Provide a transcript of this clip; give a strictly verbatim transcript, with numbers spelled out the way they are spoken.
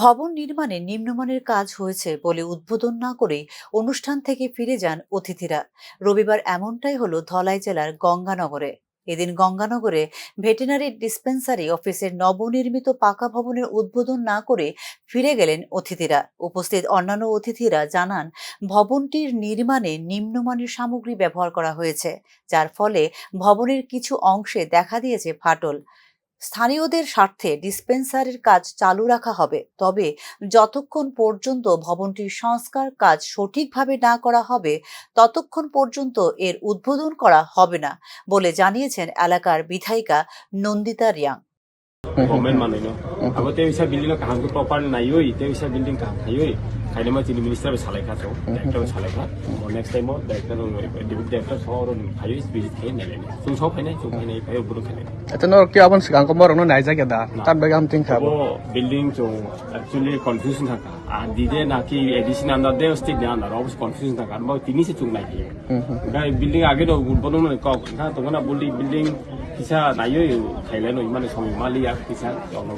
ভবন নির্মাণে নিম্নমানের কাজ হয়েছে বলে উদ্বোধন না করে অনুষ্ঠান থেকে ফিরে যান অতিথিরা। রবিবার এমনটাই হলো ধলাই জেলার গঙ্গানগরে। এদিন গঙ্গানগরে ভেটেরিনারি ডিসপেন্সারি অফিসের নবনির্মিত পাকা ভবনের উদ্বোধন না করে ফিরে গেলেন অতিথিরা। উপস্থিত অন্যান্য অতিথিরা জানান, ভবনটির নির্মাণে নিম্নমানের সামগ্রী ব্যবহার করা হয়েছে, যার ফলে ভবনের কিছু অংশে দেখা দিয়েছে ফাটল। স্থানীয়দের স্বার্থে ডিসপেন্সারির কাজ চালু রাখা হবে, তবে যতক্ষণ পর্যন্ত ভবনটির সংস্কার কাজ সঠিকভাবে না করা হবে, ততক্ষণ পর্যন্ত এর উদ্বোধন করা হবে না বলে জানিয়েছেন এলাকার বিধায়িকা নন্দিতা Reang. Government manwi no. Abo tei bisa building no kaham khe proper naiwi, tei bisa building kaham khaiwi, khainama chini minister bai salai kha to, director bai salai kha. Mo next time o director, deputy director so oro phaiwi visit khai nai nai. Chung so phainai, chung phainai, phai buru khainai. Acha no kya abon sikang ko morok no naijak ya da. Na. Tan bai gam ting kha. Abo building chung actually confusion thangkha. A dide na ki A D C ni under de, state ni under, obviously confusion thangkha. Abo tini se chung nai khe. Gai building age do bono no kok na to na building, building kisa naiwi khailai no mane song mali ya kisa ono